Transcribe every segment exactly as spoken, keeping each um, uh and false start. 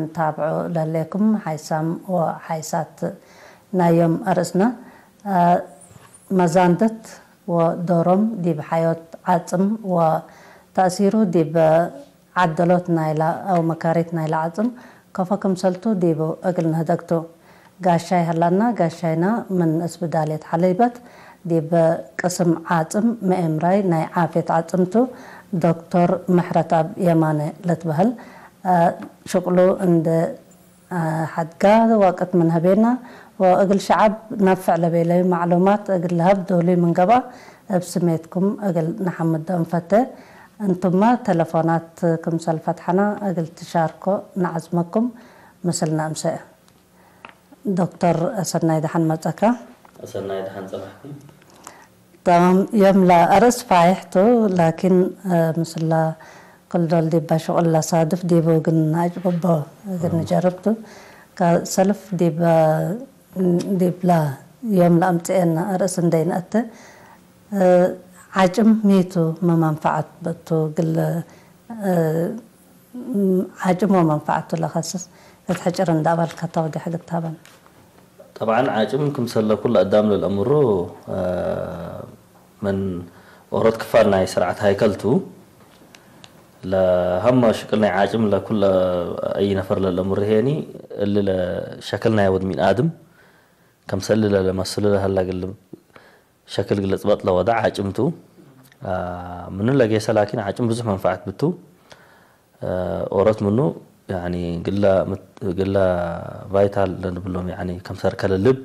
ንታብዖ ለህሌኩም ሓይሳም ወሓይሳት ናይ ዮም አርእስነ፣ አ፣ መዛንደት ወዶሮም ዲብ ሐዮት ዓጽም ወተእሲሩ ዲብ ዓደሎት ናይላ አው መካሪት ናይላ ዓጽም ከፎ ክምሰልቱ ዲቡ እግል ንህደግቱ። ጋሻይ ሀላና፣ ጋሻይና ምን እስብዳልየት ሐለይበት ዲብ ቅስም ዓጽም መኤምራይ ናይ ዓፍየት ዓጽምቱ ዶክቶር ምሕረትኣብ የማነ ልትበህል፣ አ፣ ሽቅሉ እንዴ፣ አ፣ ሐድጋ ወቅት ምን ህቤና ወእግል ሸዐብ ነፍዕ ለቤለዩ ማዕሉማት እግል ለሀብ ዶሉይ ምን ገብአ፣ እብ ስሜትኩም እግል ነሐምዶ እንፈቴ። እንቱመ ተለፎናት ክምሰል ፈትሐና እግል ትሻርኮ ነዐዝመኩም። ምስልነ እምሰ። ዶክተር፣ ሰናይ ደሐን መጸካ። ሰናይ ደሐን ጸናሕኩም። ተማም፣ ዮም ለአርእስ ፋይሕ ቱ፣ ላኪን፣ እ፣ ምስላ ክል ዶል ዲባ ሽቁል ለሳድፍ ዲቡ እግል ነአጭብቦ እግል ም። ንጀርብ ቱ። ከሰልፍ ዲብ፣ ዲብላ ዮም ለአምጽኤነ አርእስ እንዴ ነአተ፣ እ፣ ዓጭም ሚ ቱ፣ ሚ መንፈዐት ቱ እግል፣ እ፣ ዓጭም ወመንፈዐቱ ለከስስ እት ሕጭር እንደ አባልከ ተውዴሕ እግል ተሀበን። ጠብዓን ዓጭም ክምሰለ ኩሉ አዳም ለልአምሩ፣ አ፣ ምን ኦሮት ክፋል ናይ ስርዓት ሃይከል ቱ። ለሀመ ሽቅል ናይ ዓጭም ለኩለ አይ ነፈር ለልአምሩ ህዬኒ፣ እሊ ለሸክል ናይ ወድ ሚን አድም፣ ከምሰል ለለመስሉ ለሀላ እግል ሸክል እግል ልጽበጥ ለወደ ዓጭም ቱ። አ፣ ምኑ ለጌሰ ላኪን ዓጭም ብዙሕ መንፈዐት ብቱ። አ፣ ኦሮት ምኑ፣ ያኒ፣ ግላ ምት-፣ ግላ ቫይታል ለንብሎም፣ ያኒ፣ ከምሰል ከለልብ፣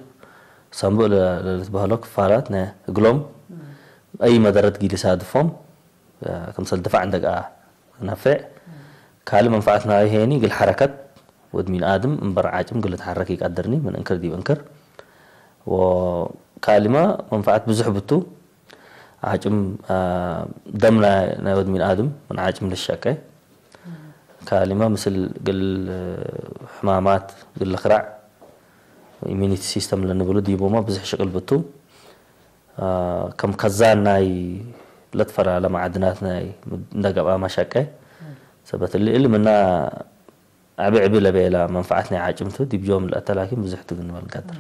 ሰንቡእ ለ-፣ ለልትበህሎ ክፋላት ነ-፣ እግሎም፣ አይ መደረት ጊሊ ሳድፎም፣ አ፣ ከምሰል ድፋዕ እንደ ገአ ነፌዕ። ካልእ መንፈዐት ናዩ ሄኒ እግል ሐረከት ወድ ሚን አድም እምበር ዓጭም እግል ልትሐረክ ኢቀድርኒ ምን እንክር ዲብ እንክር። ወካሊመ መንፈዐት ብዙሕ ብቱ። ዓጭም፣ አ፣ ደም ናይ፣ ናይ ወድ ሚን አድም ምን ዓጭም ልሸቄ። ካልመ ምስል እግል ሕማማት እግል ልክራዕ፣ ኢሚኒቲ ሲስተም ለንብሉ ዲቦመ ብዙሕ ሽቅል ብቱ። አ፣ ከም ከዛን ናይ ለትፈላለ መዓድናት ናይ እንደ ገብአመ ሸቄ። ሰበት እሊ፣ እሊ ምና ዕቢ ዕቢ ለቤላ መንፈዓት ናይ ዓጭምቱ ዲብ ዮም ለአተ ላኪን ብዙሕ ቱ ግንበል ቀድር።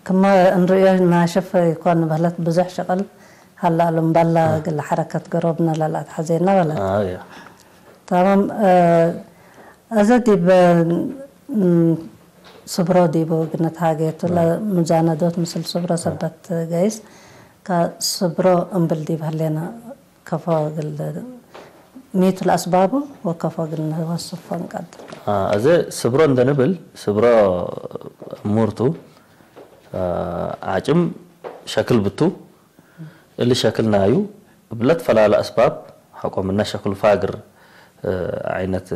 ክመ እንርእዮ ናሽፍ ኢኮን በህለት ብዙሕ ሽቅል ሀላ እሉም በላ አ። እግል ሐረከት ገሮብነ ለለአትሐዜነ በለት። አ፣ ያ። ተማም፣ እ፣ አዘ ዲብ፣ እም፣ ስብሮ ዲቡ ግንትሃጌቱ አ። ለሙዛነዶት ምስል ስብሮ አ። ሰበት ገይስ ከስብሮ እምብል ዲብ ህሌነ ከፎ እግል፣ ሚ ቱ ለአስባቡ ወከፎ እግል ንወስፎ እንቀድር። አ፣ አዜ ስብሮ እንደ ንብል፣ ስብሮ እሙር ቱ፣ አ፣ ዓጭም ሸክል ብቱ፣ እሊ ሸክል ናዩ እብ ለትፈላለ አስባብ ሐቆ ምነ ሸክሉ ፋግር፣ አ፣ ዐይነት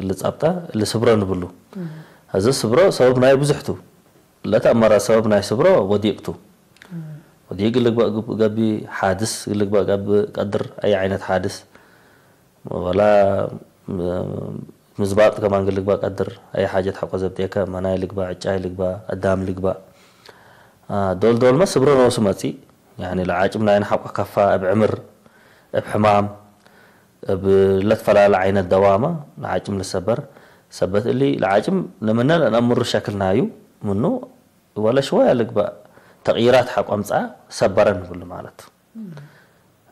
እሊ ጸብጠ፣ እሊ ስብሮ ንብሉ። እም። አዜ ስብሮ ሰበብ ናዩ ብዙሕ ቱ። ለተአመረ ሰበብ ናይ ስብሮ ወዲቅ ቱ። እም። ወዲቅ እግል ልግበእ ግብ-፣ ገብእ፣ ሓድስ እግል ልግበእ ገብእ ቀድር፣ አይ ዓይነት ሓድስ ወላ፣ ም-፣ ምዝባጥ ከማን እግል ልግበእ ቀድር፣ አይ ሓጀት ሐቆ ዘብጤከ፣ መናይ ልግበእ፣ ዕጫይ ልግበእ፣ አዳም ልግበእ። አ፣ ዶል ዶልመ ስብሮ ኖሱ መጽእ፣ ያኒ ለዓጭም ናይነ ሐቆ ከፋ፣ እብ ዕምር፣ እብ ሕማም፣ እብ ለትፈላለ ዓይነት ደዋመ ለዓጭም ልሰበር። ሰበት እሊ ለዓጭም ለምነ ለነአምሩ ሸክል ናዩ ምኑ፣ ወለ ሽወየ ልግበእ ተቅይራት ሐቆ አምጽአ ሰበረ ንብሉ ማለት ቱ። እም።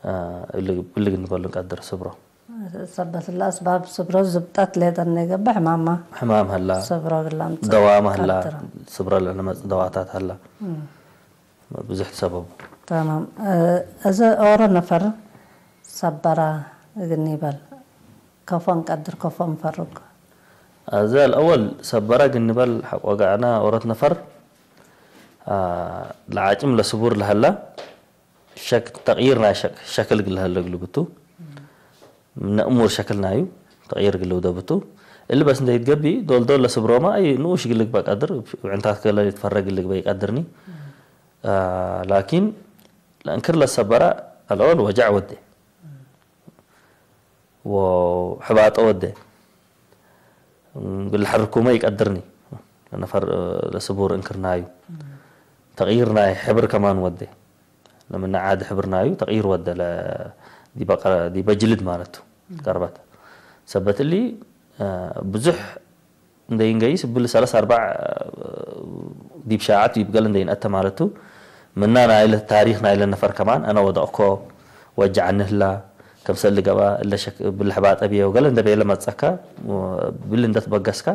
አ፣ እሊ፣ እሊ ንበሉ እንቀድር ስብሮ። ሰበት ለአስባብ ስብሮ ዝብጠት ሌጠ እንዴ ገብእ ሕማማ። ሕማም ሀላ፣ ስብሮ እግል ለአምጽእ ደዋመ ሀላ፣ ቀድር። ስብሮ ለለመጽእ ደዋታት ሀላ። እም። ብዙሕ ሰበቡ። ተማም። እ፣ እዘ ኦሮ ነፈር ሰበራ እግል ኒበል ከፎ እንቀድር፣ ከፎ እንፈርግ። አዘ አልአወል ሰበራ እግል ኒበል ሐቆ ገዐና ኦሮት ነፈር፣ አ፣ ለዓጭም ለስቡር ለሀላ ሸክ-፣ ተቅይር ናይ ሸክ-፣ ሸክል እግል ለሀለ እግል ብቱ። ምነ እሙር ሸክል ናዩ ተቅይር እግል ልውደብ ቱ። እሊ በስ እንዴ ኢትገብእ፣ ዶል ዶል ለስብሮመ አይ ንኡሽ እግል ልግበእ ቀድር፣ እብ ዕንታት ከለ ልትፈረግ እግል ልግበእ ኢቀድርኒ። አ፣ ላኪን ለእንክር ለሰበረ አልኦል ወጀዕ ወዴ። ወሕባጦ ወዴ። እግል ለሐርኩመ ኢቀድርኒ። ነፈር ለስቡር እንክር ናዩ። ተቅይር ናይ ሕብር ከማን ወዴ። ለምነ ዓድ ሕብር ናዩ ተቅይር ወደ ለ-፣ ዲበ ቀ-፣ ዲበ ጅልድ ማለት ቱ፣ ቀርበት። ሰበት እሊ፣ አ፣ ብዙሕ እንዴ ኢንገይስ እብል ሰለስ አርባዕ ዲብ ሻዐት ዲብ ገል እንዴ ኢንአተ ማለት ቱ። ምና ናይለ ታሪክ ናይለ ነፈር ከማን አነ ወደቅኮ ወጀዐኒ ህላ፣ ከምሰል ልገብአ እለ ሸክ እብል ሕባጠ ብየ ወገለ እንደ ቤለ መጸካ እብል እንደ ትበገስካ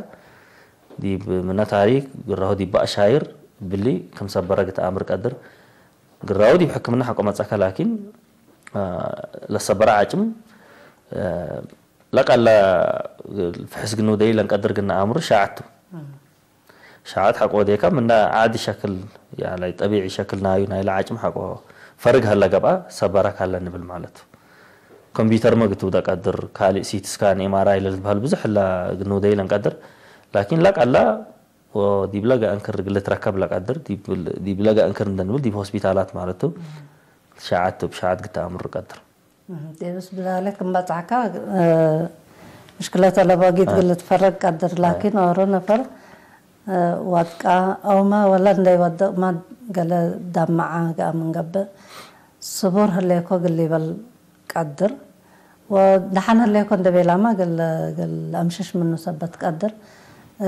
ዲብ ምነ ታሪክ ግራሁ ዲብ አሻይር እብሊ ክም ሰበረ ግት አምር ቀድር። ግራሁ ዲብ ሕክምና ሐቆ መጸካ ላኪን ለሰበረ ዓጭም ለቀለ ፍሕስ ግኑደይ ለንቀድር ግና አምሩ ሻዐት ቱ። ሻዐት ሐቆ ወዴከ ምነ ዓዲ ሸክል፣ ያላይ ጠቢዒ ሸክል ናዩ ናይለ ዓጭም ሐቆ ፈርግ ሀለ ገብአ ሰበረ ካለ ንብል ማለት ቱ። ኮምፒውተር መ ግትው ደቀድር፣ ካልእ ሲቲ ስካን፣ ኤም አር አይ ለልትበሀል ብዙሕ እለ ግኑደይ ለንቀድር። ላኪን ለቀለ ወዲብለ ገአንክር እግል ልትረከብ ለቀድር፣ ዲብ፣ ዲብለ ገአንክር እንደ ንብል ዲብ ሆስፒታላት ማለት ቱ። ሻዐት እብ ሻዐት ግተ አምሩ ቀድር። እህ፣ ዴብስ ብዛሌ ክም በጽሐካ፣ እ፣ ምሽክለት አለቦ ጊት አይ። እግል ልትፈረግ ቀድር፣ አይ። ላኪን ኦሮ ነፈር፣ እ፣ ወድቃ አውመ ወለ እንደ ይወድቅ መ ገለ ዳመዓ ገአ ምን ገብእ፣ ስቡር ህሌኮ እግል ሊበል ቀድር፣ ወደሐን ህሌኮ እንደ ቤላመ እግል፣ እግል አምሽሽ ምኑ ሰበት ቀድር፣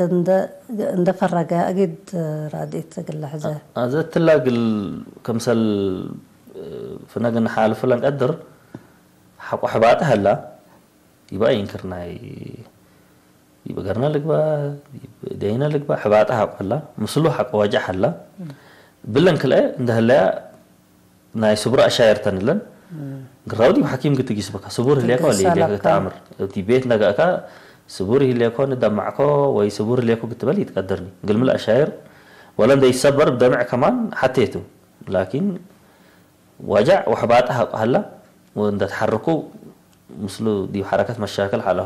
እንደ፣ እንደ ፈረገ አጊድ ራድኢት እግል ለሕዘ። አዘ እትላ እግል ክምሰል ፍነግ እንሓልፍ ለንቀድር፣ ሐቆ ሕባጠ ሀላ፣ ዲበ ኢንክር ናይ፣ ዲብ እገርነ ልግበእ፣ ዲብ እዴነ ልግበእ፣ ሕባጠ ሐቆ ሀላ፣ ምስሉ ሐቆ ወጀዕ ሀላ፣ ብለን ክልኤ እንደ ህለያ ናይ ስብሮ አሻየር ተንለን፣ እም። ግራው ዲብ ሐኪም ግት ጊስ በካ፣ ስቡር ህሌኮ ግት ወለ ህሌኮ ሰለብካ። ግት አምር። እብ ቤት ነገእካ፣ ስቡር ህሌኮ ንደማዕኮ ወይ ስቡር ህሌኮ ግት በል ይትቀድርኒ። እግል ምን አሻየር፣ ወለ እንደ ይሰበር ብደምዕ ከማን ሐቴቱ። ላኪን ወጀዕ ወሕባጠ ሐቆ ሀላ፣ ወእንደ ተሐርኩ ምስሉ ዲብ ሐረከት መሻክል ሀለ፣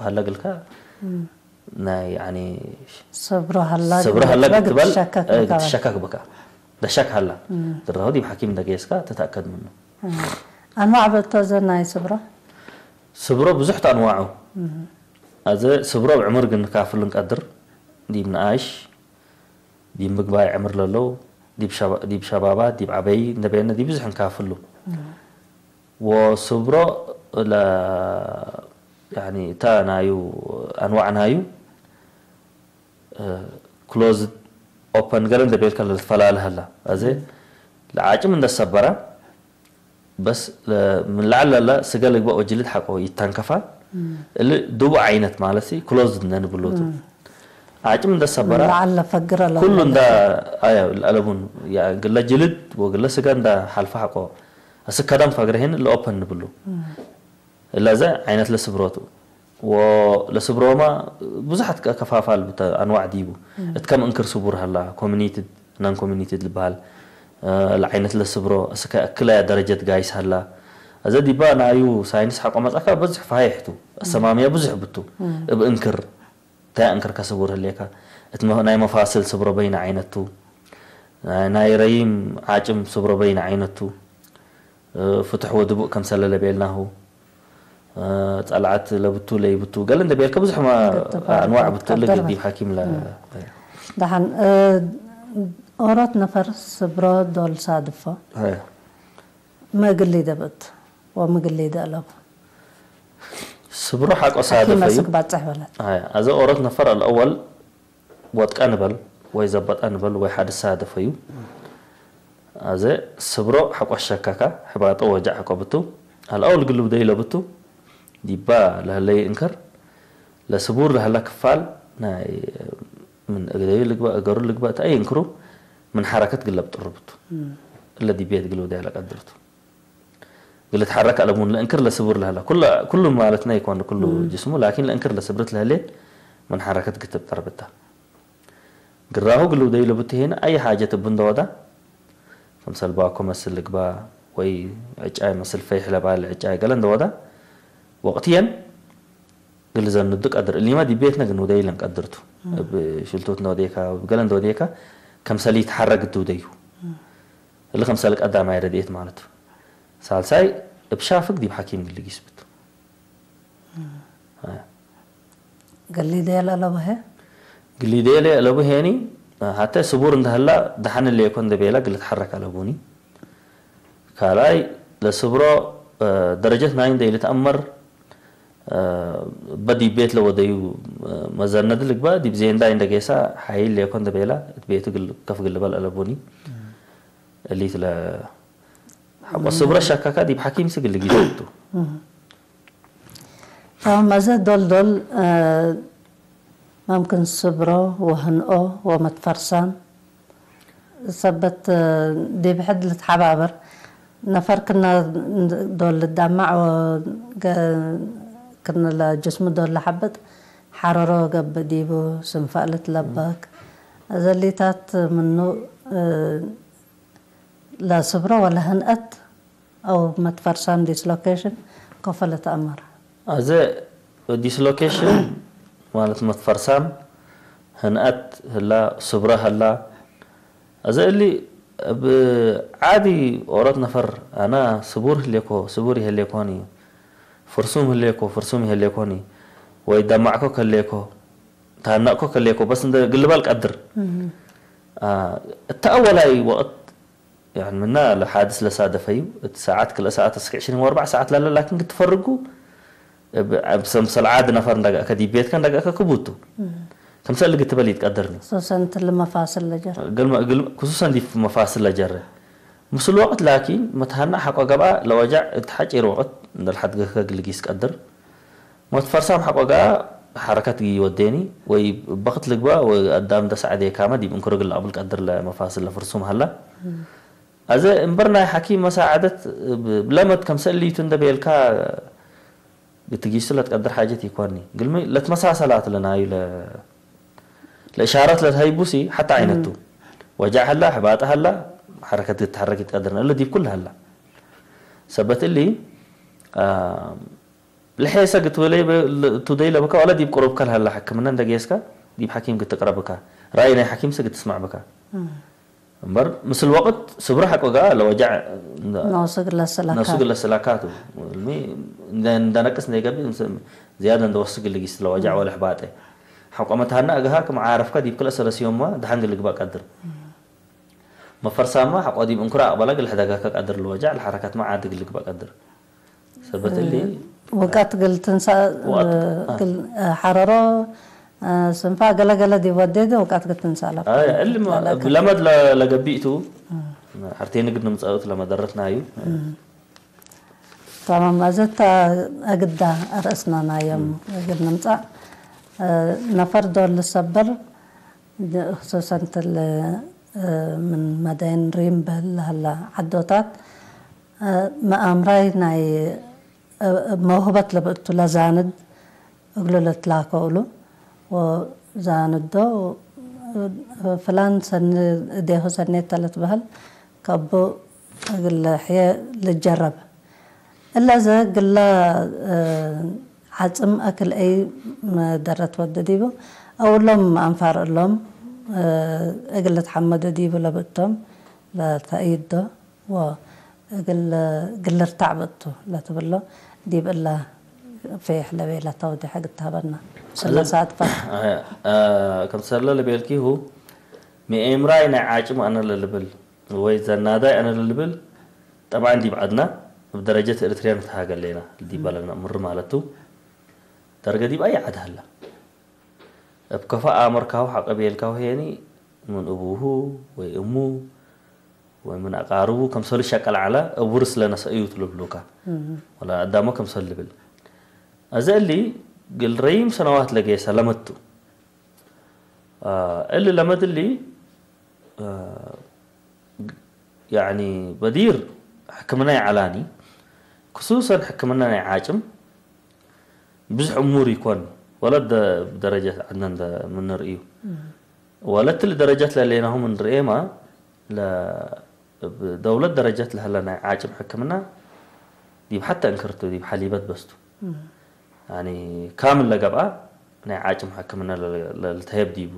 ሀለ እግልካ፣ እም። ናይ፣ ያኒ፣ ስብሮ ሀላ ስብሮ ግብለት ሀላ በግ ግትበል፣ ትሸከክ እ፣ ብካ በል። ትሸከክ ብካ። ደሸክ ሀላ። እም። ድራሁ ዲብ ሐኪም እንደ ጌስካ ትትአከድ ምኑ። እም። አንዋዕ በቶ ዘ ናይ ስብሮ? ስብሮ ብዙሕ ተአንዋዑ። እም። አዘ ስብሮ እብ ዕምር ግን ንካፍል እንቀድር። ዲብ ነኣይሽ፣ ዲብ ምግባይ ዕምር ለለው፣ ዲብ ሸባ-፣ ዲብ ሸባባት፣ ዲብ ዐበይ እንደ ቤነ ዲብ ብዙሕ እንካፍሉ። እም። ወስብሮ ለ-፣ ያኒ እተ ናዩ አንዋዕ ናዩ፣ እ፣ ክሎዝድ ኦፐን ገለ እንደ ቤልከ ለልትፈላልህ ሀላ። አዜ ለዓጭም እንደ ሰበረ፣ በስ ለ-፣ ምን ለዐል ለለ ስገ ልግበእ ወጅልድ ሐቆ ይተንከፋ። እም። እሊ ዱቡ ዓይነት ማለት ሲ ክሎዝድ እንደ ንብሎቱ። እም። ዓጭም እንደ ሰበረ፣ ምን ለዐል ለፈግረ ለለ ኩሉ እንደ፣ አያ፣ ለአለቡን፣ ያ፣ ግለ ጅልድ ወግለ ስገ እንደ ሐልፈ ሐቆ። አስክ ከደም ፈግረ ሄን ለኦፐን ንብሉ። እም። እለ ዘ ዓይነት ለስብሮቱ። ወለስብሮማ ብዙሓት ከ-፣ ከፋፋል ብተ-፣ አንዋዕ ዲቡ። እም። እት ከም እንክር ስቡር ሀላ፣ ኮሚኒትድ፣ ናን ኮሚኒትድ ልበሃል። እ፣ ለዓይነት ለስብሮ፣ እስከ እክለ ደረጀት ጋይስ ሀላ። አዘ ዲባ ናዩ ሳይንስ ሐቆ መጽአካ በዝሕ ፋይሕ ቱ። እም። አሰማምያ ብዙሕ ብቱ። እም። እብ እንክር፣ ታይ እንክር ከስቡር ህሌካ። እት መ-፣ ናይ መፋስል ስብሮ በይነ ዓይነት ቱ። ናይ ረይም ዓጭም ስብሮ በይነ ዓይነት ቱ። ፍቱሕ ወድቡእ ከምሰለ ለቤልናሁ፣ ጸልዐት ለብቱ ለይብቱ፣ ገሌ እንዴ ቤልከ ብዙሕ ማ ግጥም አንዋዕ ብቱ፣ እሊ ቀደር ግዲ ሐኪም ለ-፣ እም። ደሐን፣ እ፣ ኦሮት ነፈር ስብሮ ዶል ሳድፎ፣ ሀያ። ሚ እግል ሊደብእት ወሚ እግል ሊደአለቡ? ስብሮ ሐቆ ሐኪም ሳድፈዩ። መስክ ባጽሕ በለት። ሀያ። አዘ ኦሮት ነፈር አልአወል ወጥቀ ንበል ወይ ዘበጠ ንበል ወይ ሐድ ሳደፈዩ። አዘ ስብሮ ሐቆ ሸከካ፣ ሕባጦ ወጀዕ ሐቆ ብቱ፣ አልአውል ግሉብ ደይለ ብቱ፣ ዲባ ለህለየ እንክር፣ ለስቡር ለህለ ክፋል ናይ ምን እግደዩ ልግበእ እገሩ ልግበእ ተአይ እንክሩ ምን ሐረከት ግለብ ጥሩ ብቱ። እም። እለ ዲቤት ግሉብ ደይለ ቀድርቱ። ግልትሐረክ አለቡን ለእንክር ለስቡር ለህላ። ኩለ-፣ ኩሉ ማለትነ ኢኮን ኩሉ እም። ጅስሙ፣ ላኪን ለእንክር ለስብርት ለህሌት ምን ሐረከት ግትብ ጠርብታ። ግራሁ ግሉብ ደዩ ለብቱ ሄነ አይ ሓጀት እቡ እንደ ወዳ፣ ክምሰል ባኮ መስል ልግባ ወይ ዕጫይ መስል ፈይሕ ለባል ዕጫይ ገለ እንደ ወዳ፣ ወቅትየን ግል ዘንዱ ቀድር። እሊመ ዲብ ቤትነ ግኑደይ ለንቀድርቱ። እም። እብ ሽልቱት እንደ ወዴካ፣ እብ ገለ እንደ ወዴካ፣ ከምሰል ይትሐረግ እቱ ደዩ። እም። እሊ ከምሰል ቀዳማይ ረድኤት ማለት ቱ። ሳልሳይ፣ እብ ሻፍግ ዲብ ሐኪም ግል ጊስ ብቱ። እም። አያ። ግሊዴ ለአለቡ ሄ? ግሊዴ ለአለቡ ሄኒ፣ ሐቴ ስቡር እንደ ህላ ደሐን ሌኮ እንደ ቤላ ግል ትሐረክ አለቡኒ። ካልኣይ፣ ለስብሮ፣ እ፣ ደረጀት ናይ እንደ ኢልትአመር፣ እበ ዲብ ቤት ለወደዩ መዘነት ልግበእ፣ ዲብ ዜንዳይ እንደ ጌሰ ሐይል ሌኮ እንደ ቤላ፣ እት ቤቱ ግል-፣ ከፍ ግልበል አለቡኒ። እሊት ለ-፣ ሐቆ ስብረ ሸካካ ዲብ ሐኪም ስግል ጊዜ ቱ። ተማም፣ አዘ ዶል ዶል፣ እ፣ መምክን ስብሮ ወህንኦ ወመትፈርሳም ሰበት ዲብ ሕድ ልትሐባበር ነፈር ክና ዶል ልዳማዕ ወገ-፣ ክና ለጅስሙ ዶል ለሐብጥ ሐረሮ ገብእ ዲቡ ስንፋ ልትለበክ። አዘ እሊታት ምኑ፣ እ፣ ለስብሮ ወለህንአት አው መትፈርሳም ዲስሎኬሽን ኮፎ ልትአመር። አዘ ዲስሎኬሽን ማለት መትፈርሳም ህንአት ህላ፣ ስብረ ህላ። አዘ እሊ እብ ዓዲ ኦሮት ነፈር አና ስቡር ህሌኮ፣ ስቡር ይህሌኮኒ፣ ፍርሱም ህሌኮ፣ ፍርሱም ይህሌኮኒ፣ ወይ ደማዕኮ ከሌኮ፣ ታነቅኮ ከሌኮ፣ በስ እንደ ግልባል ቀድር። እም። አ፣ እተ አወላይ ወቅት ያኒ ምና ለሓድስ ለሳደፈዩ፣ እት ሰዓት ክልኤ ሰዓት እስክ ዕሽሪን ወአርበዕ ሰዓት ላለ፣ ላኪን ክትፈርጉ፣ እብ፣ እብ ሰምሰል ዓድ ነፈር እንደገአከ፣ ዲብ ቤትከ እንደገአከ ክቡቱ። እም። ክምሰል ግትበል ይትቀድርኒ። ክሱሰን እትሊ መፋስል ለጀር። ግልመ-፣ ግልመ-፣ ክሱሰን ዲብ መፋስል ለጀረ። ምስል ወቅት ላኪን፣ መትሃና ሐቆ ገብአ ለወጃዕ እት ሐጪር ወቅት እንደ ለሐድገከ ግልጊስ ቀድር። ሞት ፈርሳም ሐቆ ገአ ሐረከት ግይ ወዴኒ፣ ወይ በክት ልግበእ ወይ አዳም ደስ ዐዴካመ ዲብ እንክሩ እግል ለአቅብል ቀድር ለመፋስል ለፍርሱም ሀላ። እም። አዜ እምበር ናይ ሐኪም መሳዐደት እብ ለመድ ከምሰል ሊቱ እንደ ቤልካ ግትጊሱ ለትቀድር ሓጀት ኢኮኒ። ግልሚ ለትመሳሰላት ለናዩ ለ-፣ ለእሻረት ለትሀይቡሲ ሐታ ዓይነቱ። እም። ወጃዕ ሀላ፣ ሕባጠ ሀላ፣ ሐረከት ግትሐረክ ይትቀድርነ። እለ ዲብ ኩል ሀላ። ሰበት እሊ፣ አ፣ ለሔሰ ግትበለይ በ-፣ ለ-፣ ቱ ደይ ለብካ ወለ ዲብ ቅሩብከ ለሀለ ሕክምነ እንደ ጌስካ ዲብ ሐኪም ግትቅረብካ፣ ራእይ ናይ ሐኪምሰ ግትስማዕ ብካ። እም። እምበር ምስል ወቅት ስብረ ሐቆ ገአ ለወጃዕ እንደ-፣ ኖሱ ግለስላካ። ኖሱ ግለስላካ ቱ። እልሚ እንደ-፣ እንደ ነቅስ እንደ ገብእ ምስ-፣ ዝያደ እንደ ወስግ ልጊስ ለወጃዕ እም። ወለ ሕባጠ። ሐቆ መትሃና እግሃ ክም ዓረፍካ ዲብ ክልኤ ሰለስ ዮምመ ደሐን ግልግባእ ቀድር። እም። መፈርሳማ ሐቆ ዲብ እንኩረ አቅበላ እግል ሕደጋከ ቀድር ለወጃዕ ለሐረከትመ ዓድ እግል ልግበእ ቀድር። ሰበት እሊ ውቀት እግል ትንሳ-፣ ወቀት፣ አ። እግል ሐረሮ፣ ስንፋ ገለ ገለ ዲብ ወዴ ዲ ውቀት እግል ትንሳእ ለብከ። አይ፣ እሊ ማ-፣ ለከ። ለመድ ለ-፣ ለገቢእ ቱ፣ እም። ሐርቴን እግል ንምጸእ ቱ ለመደረት ናዩ። እም። ተማም፣ አዘ እተ አግዳ አርእስና ናዮም እም። እግል ንምጸእ፣ ነፈር ዶል ልሰበር፣ ክሱሰን እትሊ ምን መዳይን ሪም በህል ለሀላ ዐዶታት፣ መአምራይ ናይ መውህበት ለብእቱ ለዛንድ እግሉ ልትላከው እሉ ወዛንዶ፣ ፍላን ሰኒ እዴሁ ሰኔት ተ ልትበህል ከቡ እግል ሕዬ ልጀረብ። እለ ዘ ግላ፣ እ፣ ዐጽም አክል አይ መደረት ወደ ዲቡ፣ አው እሎም አንፋር እሎም፣ እ፣ እግል ልትሐመዱ ዲቡ ለብእቶም ለተአይዶ ወእግል፣ እግል ልርታዕ ብእቱ ለትብሎ ዲብ እላ ፌሕ ለቤለ ተውዴሕ እግል ተሀበና። ስለ እለ ሳትፈ። አያ፣ አ፣ ከምሰለ ለቤልኪሁ፣ መኤምራይ ናይ ዓጭም አነ ለልብል፣ ወይ ዘናዳይ አነ ለልብል፣ ጠብዓን ዲብ ዐድና እብ ደረጀት ኤሪትርያ ንትሃገ ሌና፣ ዲብ እም። በለግና ምር ማለቱ፣ ደርገ ዲብ አይ ዐድ ሀላ። እብ ከፎ አመርካሁ ሐቀ ቤልካሁ ሄኒ፣ ምን እቡሁ ወይ እሙ ወይ ምን አቃርቡ ከምሰሉ ሸቀል ዐለ፣ እብ ውርስ ለነሰአዩ ቱ ልብሉካ። እም። ወለ አዳሞ ከምሰል ልብል። አዘ እሊ፣ እግል ረዪም ሰነዋት ለጌሰ ለመቱ። አ፣ እሊ ለመድ እሊ፣ አ፣ ያኒ በዲር ሕክምና ይዐላኒ፣ ክሱሰን ሕክምና ናይ ዓጭም ብዙሕ እሙር ኢኮን፣ ወለ ደ-፣ ደረጀት ዐድነ እንደ ምን ንርእዩ። እም። ወለ እትሊ ደረጀት ለሌናሁ ምን ርኤማ፣ ለ-፣ እብ ደውለት ደረጀት ለሀለ ናይ ዓጭም ሕክምና ዲብ ሐተ እንክርቱ፣ ዲብ ሐሊበት በስቱ። እም። ያኒ ካምል ለገብአ ናይ ዓጭም ሕክምና ለ-፣ ለ-፣ ለልትሀየብ ዲቡ።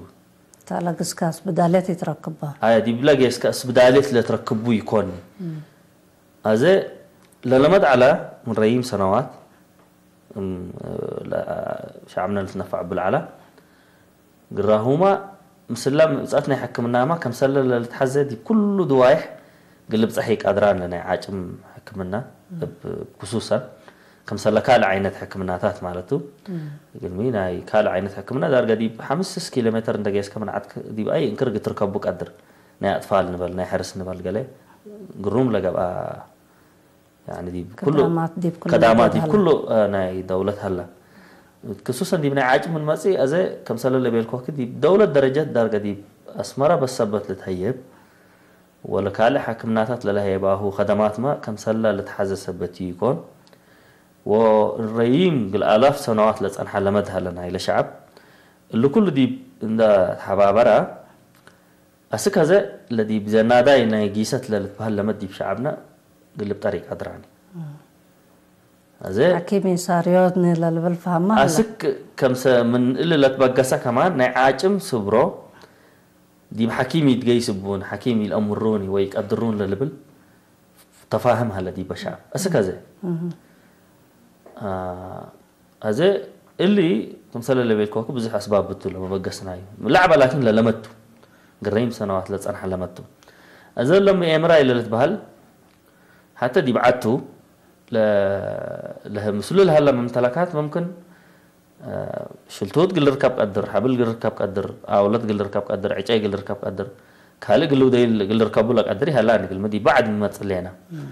እተ ለግስከ አስብዳልየት ኢትረክበ። አየ፣ ዲብለ ጌስከ አስብዳልየት ለትረክቡ ኢኮን። እም። አዜ ለለመድ ዐለ ምን ረዪም ሰነዋት፣ እም፣ ለ-፣ ሸዐብነ ልትነፈዕ እብል ዐለ። ግራሁመ ምስላ ምብጸት ናይ ሕክምናመ ከምሰለ ለልትሐዜ ዲብ ኩሉ ድዋይሕ እግል ልብጸሕ ኢቀድራን ለናይ ዓጭም ሕክምና እም። እብ ክሱሰን። ክምሰለ ካልእ ዓይነት ሕክምናታት ማለት ቱ። እግልሚ ናይ ካልእ ዓይነት ሕክምና ዳርገ ዲብ ሐምስ ኪሎ ሜትር እንደ ጌስከ ምን ዐድክ ዲብ አይ እንክር እግል ትርከቡ ቀድር። ናይ አጥፋል ንበል፣ ናይ ሕርስ ንበል ገሌ ግሩም ለገብአ ያኒ ዲብ ኩሉ ከዳማት ዲብ ኩሉ ከዳማት ዲብ ኩሉ፣ አ፣ ናይ ደውለት ሀላ። ክሱሰን ዲብ ናይ ዓጭም ምን መጽእ አዜ ከምሰለ ለቤልኮኪ ዲብ ደውለት ደረጀት ዳርገ ዲብ አስመረ በስ ሰበት ልትሀየብ ወለካልእ ሕክምናታት ለለሀየባሁ ከደማትመ ከምሰለ ልትሐዘ ሰበት ኢኮን። ወረዪም እግል አላፍ ሰነዋት ለጸንሐ ለመድ ሀለ ናይለ ሸዐብ እሊ ኩሉ ዲብ እንደ ተሐባበረ፣ አስክ አዜ ለዲብ ዘናዳይ ናይ ጊሰት ለልትበህል ለመድ ዲብ ሸዐብነ ግልብ ጠሪቅ አድራኒ። አዜ ሐኪም ኢንሳርዮት ለልብል ፈሀማ ሀለ። አስክ ከምሰ ምን እሊ ለትበገሰ ከማን ናይ ዓጭም ስብሮ ዲብ ሐኪም ኢትገይስ እቡን፣ ሐኪም ኢልአምሩኒ ወይ ቀድሩን ለልብል ተፋህም ሀለ ዲበ ሸዐብ። አስክ አዜ አ፣ አዜ እሊ ክምሰለ ለቤልኮኩ ብዙሕ አስባብ ቱ ለመበገስናዩ። ለዐበ ላኪን ለለመቱ፣ ግረይም ሰነዋት ለጸንሐ ለመቱ። አዜ ለሚ ኤምራይ ለልትበህል ሐተ ዲብ ዐቱ ለ-፣ ለህ-፣ ምስሉ ለሀለ መምተለካት መምክን፣ አ፣ ሽልቱት እግል ልርከብ ቀድር፣ ሐብል እግል ልርከብ ቀድር፣ አውለት እግል ልርከብ ቀድር፣ ዕጨይ እግል ልርከብ ቀድር፣ ካልእ እግል ልውደይ እግል ልርከቡ ለቀድር ይሀላኒ እግልሚ ዲብ በዐድ መጽእ ሌና። እም።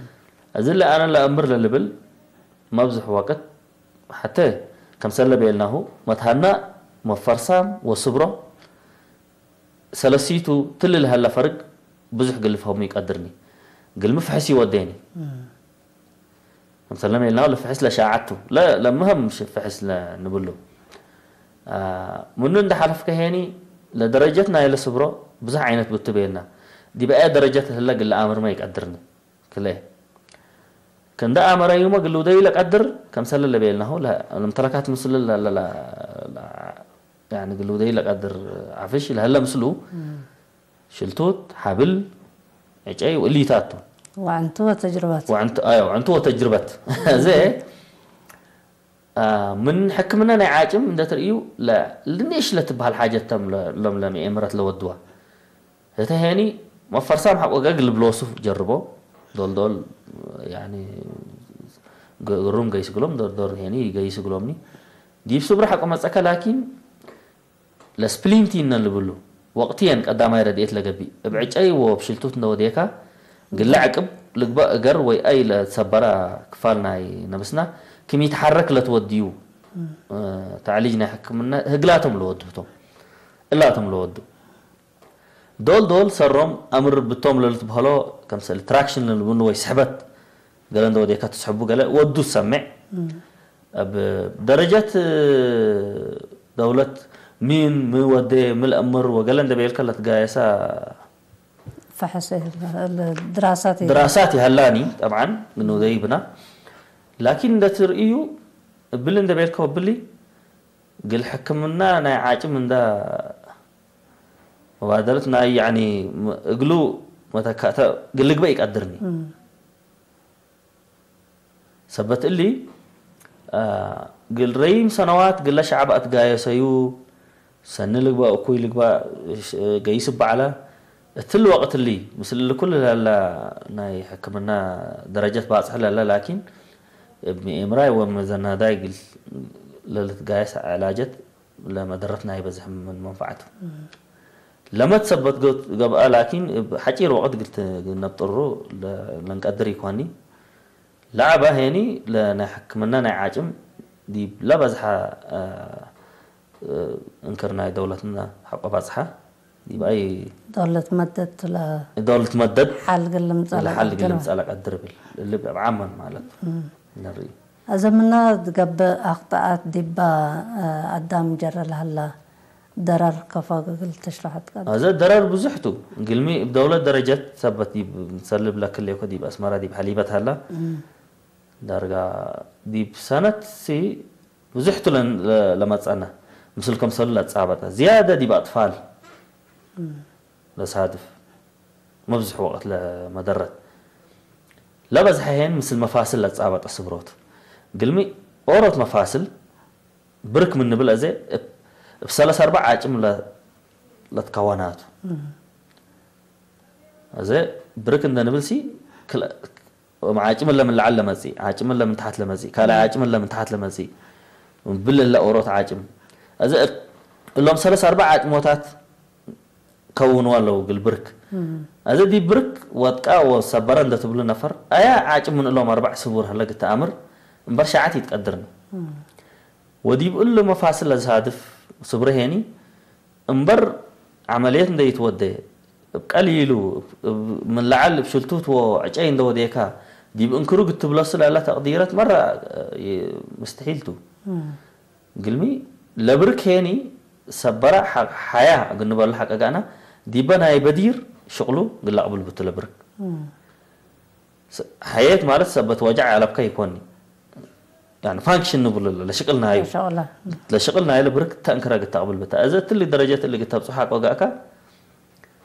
እዝሊ አነ ለአምር ለልብል መብዝሕ ወቅት ሐተ ከምሰለ ቤልናሁ መትሃና መፈርሳም ወስብሮ ሰለሲቱ ትሊ ለሀለ ፈርግ ብዙሕ እግል ልፍሀሙ ኢቀድርኒ። እግልሚ ፍሕስ ኢወዴኒ። እም። ከምሰለ ቤልናሁ ለፍሕስ ለሻዐት ቱ። ለ-፣ ለምህም ሽ-፣ ፍሕስ ለንብሉ። አ፣ ምኑ እንደ ሐለፍከ ሄኒ ለደረጀት ናይለ ስብሮ ብዙሕ ዓይነት ብቱ ቤልና። ዲብ አየ ደረጀት ህለ እግል ለአምርመ ኢቀድርኒ። ክልኤ። ክንደ አመረዩመ እግል ልውደዩ ለቀድር፣ ከምሰለ ለቤልናሁ፣ ለ-፣ ለምተለካት ምስሉ ለ-፣ ለ-፣ ለ-፣ ለ-፣ ያኒ እግል ልውደዩ ለቀድር ዐፍሽ ለሀለ ምስሉ፣ እም። ሽልቱት፣ ሐብል፣ ዕጨይ ወእሊታት ቱ። ወዕንቱ ወተጅርበት። ወዕንቱ፣ አዮ፣ ዕንቱ ወተጅርበት። አዜ፣ አ፣ ምን ሕክምና ናይ ዓጭም እንደ ትርእዩ፣ ለ-፣ ልንእሽ ለትበሃል ሓጀት ተም ለ-፣ ሎም ለሚ ኤምረት ለወድዋ። ህተ ሄኒ መፈርሳም ሐቆ ገግ ልብሎሱ ጀርቦ፣ ዶል ዶል፣ ያኒ፣ ግ-፣ ግሩም ገይስ ግሎም፣ ዶር ዶር ሄኒ ገይስ ግሎምኒ። ዲብ ሱብሪ ሐቆ መጸከ ላኪን፣ ለስፕሊንት ኢነ ልብሉ፣ ወቅትየን ቀዳማይ ረድኤት ለገብእ፣ እብ ዕጨይ ወእብ ሽልቱት እንደ ወዴካ፣ ግለ ዕቅብ ልግበእ እገር ወይ አይ ለትሰበረ ክፋል ናይ ነብስና ክም ኢተሐረክ ለትወድዩ፣ እ፣ ተዕሊጅ ናይ ሕክምና ህግላቶም ለወዱ ህቶም። እላቶም ለወዱ። ዶል ዶል ሰሮም አምር ብቶም ለልትበህሎ፣ ከምሰል ትራክሽን ለልብኑ ወይ ስሕበት፣ ገለ እንደ ወዴካ ትስሕቡ ገለ ወዱ ትሰሜዕ። እም። እብ ደረጀት ደውለት ሚን፣ ሚ ወዴ፣ ሚ ለአምር ወገለ እንደ ቤልከ ለትጋየሳ ፈሐሰ ድራሳት ድራሳት ይሀላኒ፣ ጠብዓን፣ ምን ወደይ ብና። ላኪን እንደ ትርእዩ፣ እብሊ እንደ ቤልከ ወብሊ፣ እግል ሕክምና ናይ ዓጭም እንደ መባደረት ናይ፣ ያኒ፣ እግሉ መተካእተ እግል ልግበእ ኢቀድርኒ። እም። ሰበት እሊ፣ አ፣ እግል ረዪም ሰነዋት እግለ ሸዐብ አትጋየሰዩ፣ ሰኒ ልግበእ እኩይ ልግበእ፣ ሽ-፣ ገይስ እበ ዐለ። እትሊ ወቅት እሊ፣ ምስል እሊ ኩሉ ለለ ናይ ሕክምና ደረጀት ባጽሕ ለለ፣ ላኪን እብ ምኤምራይ ወመዘናዳይ እግል ለልትጋየስ ዐላጀት ለመደረት ናይ በዝሕ ምን መንፈዓቱ። እም። ለመትሰበት ገ-፣ ገብአ፣ ላኪን እብ ሐጪር ወቅት እግል ት-፣ ነብጥሩ ለ-፣ ለንቀድር ኢኮኒ። ለዐበ ሄኒ ለናይ ሕክምና ናይ ዓጭም ዲብ ለበዝሐ፣ አ፣ አ፣ እንክር ናይ ደውለትና ሐቆ ባጽሐ። ዲብ አይ ዶል ልትመደድ ለ-፣ ዶል ልትመደድ፣ ሐል እግል ልምጸእ ለሐል እግል ለቀድር። ልምጸእ ለቀድር እብል። እሊ ብዕብ ዓመን ማለት እም። ነርኢ። አዘ ምነ ትገብእ አክጠአት ዲበ፣ አ፣ አዳም ጀረ ለሀላ ደረር ከፎ እግል ትሽረሖ ትቀድር። አዘ ደረር ብዙሕ ቱ። እግልሚ እብ ደውለት ደረጀት ሰበት ዲብ ሰልብ ለክሌኮ ዲብ አስመራ ዲብ ሐሊበት ሀላ። እም። ዳርጋ ዲብ ሰነት ሲ ብዙሕ ቱ ለን-፣ ለ-፣ ለመጸነ። ምስል ክምሰሉ ለትጻበጠ። ዝያደ ዲብ አጥፋል እም። ለሳድፍ። መብዝሕ ወቅት ለመደረት። ለበዝሐ ሄን ምስል መፋስል ለትጻበጠ ስብሮት። እግልሚ ኦሮት መፋስል ብርክ ምን ንብል አዜ እብ፣ እብ ሰለስ አርበዕ ዓጭም ለ-፣ ለትከወናቱ። እም። አዜ ብርክ እንደ ንብል ሲ ክል-፣ ዓጭም እለ ምን ለዐል ለመጽእ፣ ዓጭም እለ ምን ተሐት ለመጽእ፣ ካልኣይ ዓጭም እለ ምን ተሐት ለመጽእ፣ እብል እለ ኦሮት ዓጭም። አዜ እሎም ሰለስ አርበዕ ዓጭሞታት ከውንዋ ለው እግል ብርክ። አዜ ዲብ ብርክ ወጥቀ ወሰበረ እንደ ትብሉ ነፈር፣ አየ ዓጭም ምን እሎም አርበዕ ስቡር ሀለ ግተአምር፣ እምበር ሸዐት ኢትቀድርኒ። ወዲብ እሉ መፋስል ለሳድፍ ስብረ ሄኒ፣ እምበር ዐመልየት እንደ ኢትወዴ፣ እብ ቀሊሉ፣ እብ፣ ምን ለዐል እብ ሽልቱት ወዕጨይ እንደ ወዴካ፣ ዲብ እንክሩ ግትብለሱ ለእለ ተቅዲረት መረ፣ እ፣ ምስትሒል ቱ። እግልሚ፣ ለብርክ ሄኒ ሰበረ ሐ-፣ ሐያ እግል ንበሉ ሐቀ ገአና፣ ዲበ ናይ በዲር ሽቅሉ እግል ለአቅብል ቡ ቱ ለብርክ። ስ-፣ ሐየት ማለት ሰበት ወጀዕ አለብከ ኢኮኒ። ያኒ ፋንክሽን ንብሉ ለለ፣ ለሽቅል ናዩ። ሸቅለ። ለሽቅል ናዩ ለብርክ ተእንክረ እግል ተቅብል ብተ። እዘ እትሊ ደረጀት እሊ እግል ተብጽሖ ሐቆ ገአካ፣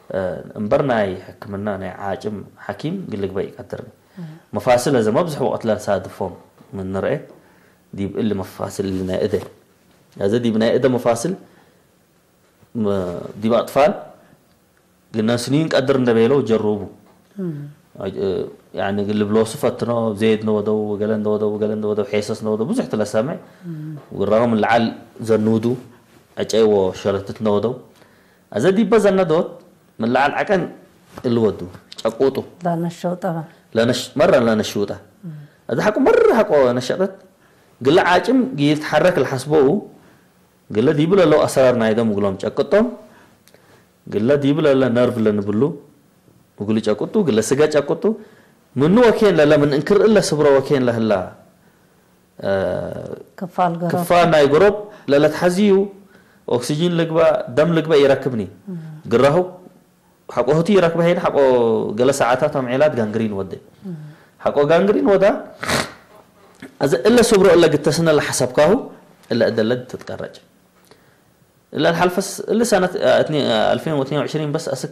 እ፣ እምበር ናይ ሕክምና ናይ ዓጭም ሐኪም እግል ልግበእ ኢቀድር። መፋስል እዘ መብዝሕ ወቅት ለሳድፎም ምን ንርኤ፣ ዲብ እሊ መፋስል እሊ ናይ እደ። እዘ ዲብ ናይ እደ መፋስል፣ ም-፣ ዲብ አጥፋል፣ ግነ ስኒን ቀድር እንደ ቤለው ጀሩቡ። እም። አጅ-፣ እ፣ ያኒ ልብሎሱ ፈትኖ፣ ዜድ ነወደው፣ ወገለ እንደወደው፣ ወገለ እንደወደው፣ ሔሰስ ነወደው፣ ብዙሕ ትለሰምዕ። እም። ወግራሁ ምን ለዓል ዘኑዱ፣ ዕጨይ ወሸለትት ነወደው። አዘ ዲበ ዘነዶት፣ ምን ለዓል ዐቀን እልወዱ፣ ጨቁጡ። ለነሸውጠ በ። ለነሽ-፣ መረ ለነሽውጠ። እም። አዘ ሐቆ መረ ሐቆ ነሸጠት፣ ግለ ዓጭም ጊር ተሐረክ ለሐስበው፣ ግለ ዲቡ ለለው አሰራር ናይ ደም እግሎም ጨቅጦም፣ ግለ ዲቡ ለለ ነርቭ ለንብሉ እግሉ ጨቅጡ፣ ግለ ስገ ጨቅጡ፣ ምኑ ወኬን ለለ ምን እንክር እለ ስብረ ወኬን ለህላ፣ እ፣ ክፋል ገሮብ። ክፋል ናይ ገሮብ ለለትሐዝዩ ኦክሲጂን ልግበእ፣ ደም ልግበእ ኢረክብኒ። እም። ግራሁ ሐቆ ህቱ ኢረክበ ሄን ሐቆ ገለ ሰዓታት አምዔላት ጋንግሪን ወዴ። እም። ሐቆ ጋንግሪን ወዳ፣ አዘ እለ ስብሮ እለ ግተስነ ለሐሰብካሁ እለ እደለድ ትትቀረጭ። እለ ለሐልፈስ እሊ ሰነት፣ አ፣ እትኒ-፣ አ፣ አልፌን ወትኔን ወዕሽሪን በስ አስክ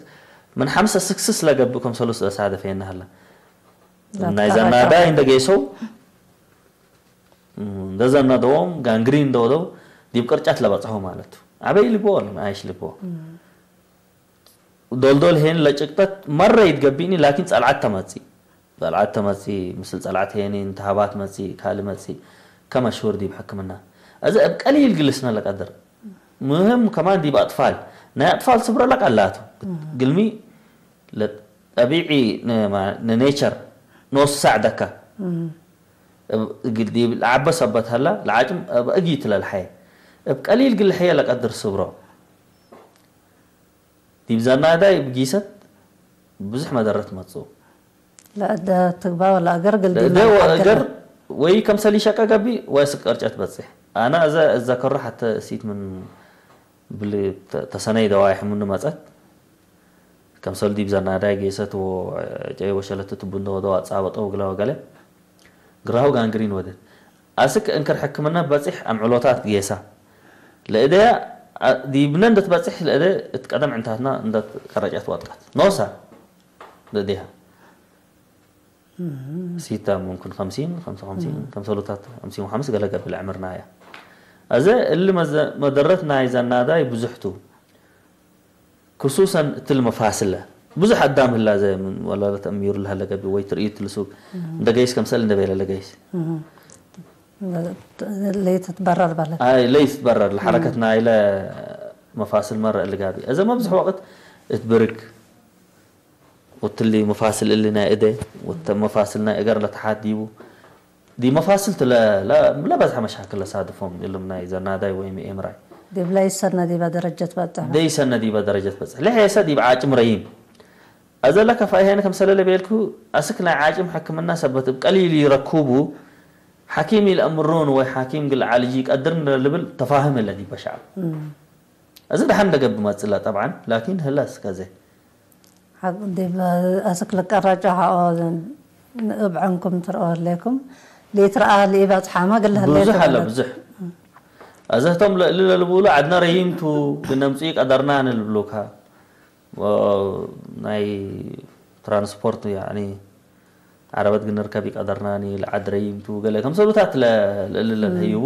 ምን ሐምስ አስክ ስስ ለገብእ ክምሰሉ ለሳደፈየነ ሀለ። ዛት ናይ ቀረጫ ዘናዳይ ወደ እንደ ገይሰው፣ እም፣ እንደ ዘናደዎም ጋንግሪን እንደ ወደው ዲብ ቅርጫት ለበጽሖ ማለት ቱ። አበይ ልቦ ወለ አይሽ ልቦ። እም። ዶልዶል ሄን ለጭቅጠት መረ ይትገቢእኒ፣ ላኪን ጸልዓት ተመጽእ። ጸልዓት ተመጽእ፣ ምስል ጸልዓት ሄኒ፣ እንተሃባት መጽእ፣ ካልእ መጽእ፣ ከመ ሽሁር ዲብ ሕክምና። እዘ እብ ቀሊል ግልስነ ለቀድር። ምህም ከማን ዲብ አጥፋል። ናይ አጥፋል ስብረ ለቀላቱ። እም። ግልሚ ለጠቢዒ ነ-፣ ማ-፣ ንኔቸር ኖስ ሳዕ ደካ። እም። እብ-፣ እግል ዲብ ለዐበ ሰበት ሀላ፣ ለዓጭም እብ እጊት ለልሐየ። እብ ቀሊል ግልሐየ ለቀድር ስብሮ። ዲብ ዘናዳይ እብ ጊሰት ብዙሕ መደረት መጽኡ። ለእደ ትግባ ወለአገር ግልዲ ለእደ መለሓድ ወእገር ከረ። ወይ ከምሰል ኢሸቀ ገብእ ወይ አስክ ቅርጨት በጽሕ። አነ እዘ እዘከሮ ሐተ እሲት ምን ብሊ ተ-፣ ተሰነይ ደዋይሕ ምኑ መጸት። ከምሰል ዲብ ዘናዳይ ጌሰት ወ-፣ ጨይ ወሸለትት እቡ እንደ ወደው አጻበጠው እግለ ወገለ። ግራሁ ጋንግሪን ወደ። አስክ እንክር ሕክምና በጺሕ አምዕሎታት ጌሳ። ለእደያ፣ አ፣ ዲብነ እንደ ትበጺሕ ለእደ እት ቀደም ዕንታትና እንደ ቀረጨት ወጥቀት። ኖሳ ለእዴሃ። እም። ሲታ ሙምክን ኸምሲን፣ ኸምሳ ወኸምሲን፣ እም። ከምሰሉታት ኸምሲን ወሐምስ ገለ ገብእ ለዕምርናያ። አዘ እሊ መዘ-፣ መደረት ናይ ዘናዳይ ብዙሕ ቱ። ክሱሰን እትሊ መፋስለ ብዙሕ አዳም ህላ፣ ዘ ምን ወላለት አሚሩ ለሀለ ገብእ ወይ ትርኢት ልሱግ እም። እንደ ገይስ ከምሰል እንደ ቤለ ለገይስ። እም። ለይትትበረር በለት። አይ፣ ለይትትበረር ለሐረከት እም። ናይለ መፋስል መረ እሊ ጋቢ። እዘ መብዝሕ ወቅት እት ብርግ ወትሊ መፋስል እሊ ናይ እደ ወተ መፋስል ናይ እገር ለተሓት ዲቡ ዲብ መፋስል ቱ ለ-፣ ለ-፣ ለበዝሐ መሻክል ለሳድፎም እሎም ናይ ዘናዳይ ወይም ኤምራይ። ዲብ ለይሰነ ዲበ ደረጀት በጽሕ። ለይሰነ ዲበ ደረጀት በጽሕ። ለሔሰ ዲብ ዓጭም ረዪም። አዘ ለከፋይሄነ ከምሰለ ለቤልኩ፣ አስክ ናይ ዓጭም ሕክምና ሰበት እብ ቀሊል ኢረኩቡ፣ ሐኪም ኢለአምሩን ወይ ሐኪም እግል ዓልጂ ቀድርን ለልብል ተፋህም እለ ዲበ ሸዐብ። እም። አዘ ደሐን ለገብእ መጽእ ለ ጠብዓን፣ ላኪን ህለ አስክ አዘ። ሐቅ ዲብ አስክ ልቀረጨ ሐቆ እብ ዐንኩም ትርኦ ህሌኩም፣ ሊትረአ ለኢበጽሐመ እግል ህሌቱ ብዙሕ አለ፣ በለት። ብዙሕ። አዘህቶም ለእሊ ለልቡሉ ዐድነ ረዪም ቱ፣ ግነ ምጽኡ ቀደርናኒ ልብሉካ። ወ-፣ ናይ ትራንስፖርት፣ ያኒ፣ ዐረበት ግነ ርከብ ኢቀደርናኒ፣ ለዐድ ረዪም ቱ፣ ገሌ ከምሰሉታት ለ-፣ ለእሊ እም። ለልህይቡ።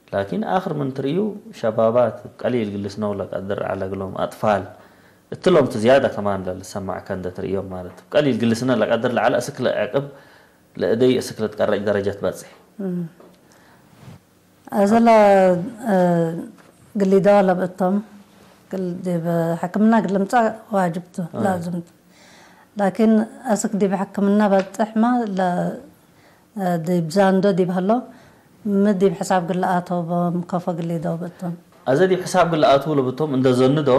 ላኪን አክር ምን ትርእዩ ሸባባት ቀሊል ግልስነው ለቀድር ዐለ እግሎም አጥፋል እትሎም ቱ ዝያደ ከማን ለልሰማዕከ እንደ ትርእዮም ማለት ቱ። ቀሊል ግልስነ ለቀድር ለዐለ አስክ ለዕቅብ ለእደይ እስክ ለትቀረጭ ደረጃ ትበጽሕ። እም። እዘ ለ፣ እ፣ ግሊዶ ለብእቶም፣ ግል-፣ ዲብ ሕክምና እግል ልምጻእ ዋጅብ ቱ፣ አይ። ላዝም ቱ። ላኪን አስክ ዲብ ሕክምና በጽሕመ ለ-፣ እ፣ ዲብ ዛንዶ ዲብ ሀሎ፣ ሚ ዲብ ሕሳብ እግል ለአተው ቦም ከፎ ግሊዶ ብእቶም። አዘ ዲብ ሕሳብ እግል ለአትዉ ለብእቶም እንደ ዘንዶ፣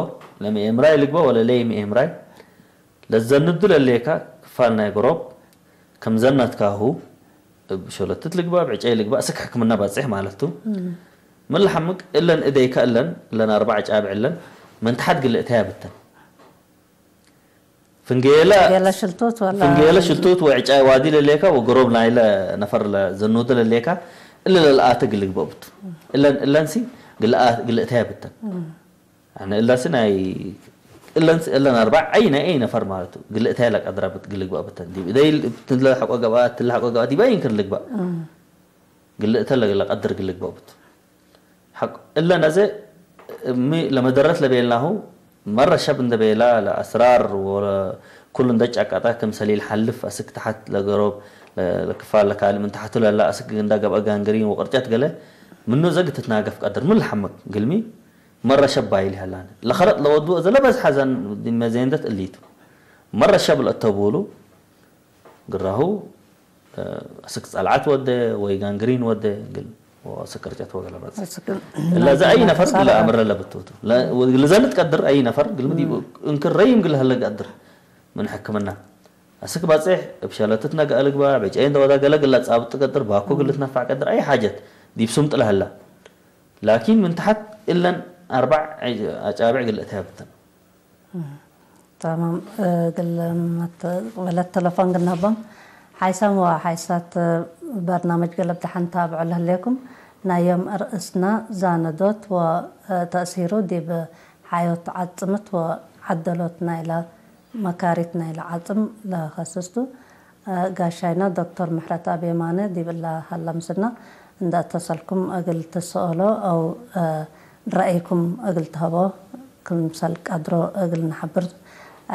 ለምኤምራይ ልግበእ ወለ ለይምኤምራይ፣ ለዘንዱ ለሌከ ክፋል ናይ ገሮብ፣ ከም ዘነትካሁ፣ እብ ሸለትት ልግባእ፣ እብ ዕጨይ ልግባእ፣ እስክ ሕክምና ባጽሕ ማለት ቱ። እም። ምን ለሐምቅ፣ እለን እደይከ እለን፣ እለን አርበዕ አጫብዕ እለን፣ ምን ተሐት ግልእተያ ብተን። ፍንጌለ፣ ፍንጌለ ሽልቱት ወላ ፍንጌለ ሽልቱት ወዕጫይ ዋዲ ለሌከ ወገሮብ ናይለ ነፈር ለዘኑት ለሌከ፣ እለ ለልአተ እግል ልግበእ ብቱ። እለን፣ እለንሲ ግልአ-፣ ግልእተያ ብተን። እም። አነ እለሲ ናይ፣ እለንሲ፣ እለን አርባዕ አይ ናይ አይ ነፈር ማለት ቱ። ግልእተያ ለቀድረ ብት-፣ እግል ልግበእ ብተን። ዲብ እደይ እትለ ሐቆ ገብአ፣ እትለ ሐቆ ገብአ፣ ዲብ አይ እንክር ልግበእ። እም። ግልእተ ለ-፣ ለቀድር እግል ልግበእ ብቱ። ሐቆ፣ እለን አዜ እሚ ለመደረት ለቤልናሁ፣ መረ ሸብ እንደ ቤላ ለአስራር ወኩሉ እንደ ጫቃጣ ክም ሰሊል ሐልፍ አስክ ተሐት ለገሮብ ለ-፣ ለክፋል ለካልእ ምን ተሐቱ ለላ አስክ እንደ ገብአ ጋንግሪን ወቅርጨት ገለ ምኑ ዘግ ትትናገፍ ቀድር ምን ለሐምቅ ግልሚ መረ ሸብ ባይል ይሀላነ። ለኸለጥ ለወዱ እዘ ለበዝሐ ዘን መዜንደት እሊቱ። መረ ሸብ ለእተቡሉ ግራሁ አስክ ጸልዓት ወደ ወይ ጋንግሪን ወደ እግል ወአስክ ቅርጨት ወገለ በጽሕ። አስክ እለ ዘ አይ ነፈር መሳራ እግለ አምረ ለብቶቱ። ለ-፣ ወ-፣ ለዘ ልትቀድር አይ ነፈር እግል ምድ እም። እንክር ረይም እግል ሀለ ቀድር ምን ሕክምና። አስክ በጽሕ እብ ሸለትት ነገአ ልግባእ፣ ብዕጨይ እንደ ወዳ ገለ እግል ለጻብጥ ቀድር፣ ባኮ እግል እም። ልትነፋዕ ቀድር፣ አይ ሓጀት ዲብ ሱምጥ ለሀላ። ላኪን ምን ተሐት እለን አርባዕ አጫብዕ እግል እተያ ብተን። እም፣ ተማም። እግል መተ-፣ ቅበለት ተለፎን ግናቦም። ሓይሳም ወሓይሳት በርናመጅ ገለብ ደሐን ታብዖ ለህሌኩም። ናይ ዮም እርእስና ዛነዶት ወተእሲሩ ዲብ ሓዮት ዓጽምት ወዓደሎት ናይለ መካሪት ናይለ ዓጽም ለከስስ ቱ። ጋሻይና ዶክተር ምሕረተኣብ የማነ ዲብ እለ ሀለ ምስልና እንደ አተሰልኩም እግል ትሰአሎ አው ረአይኩም እግል ትሀቦ ክምሰል ቀድሮ እግል ነሐብር።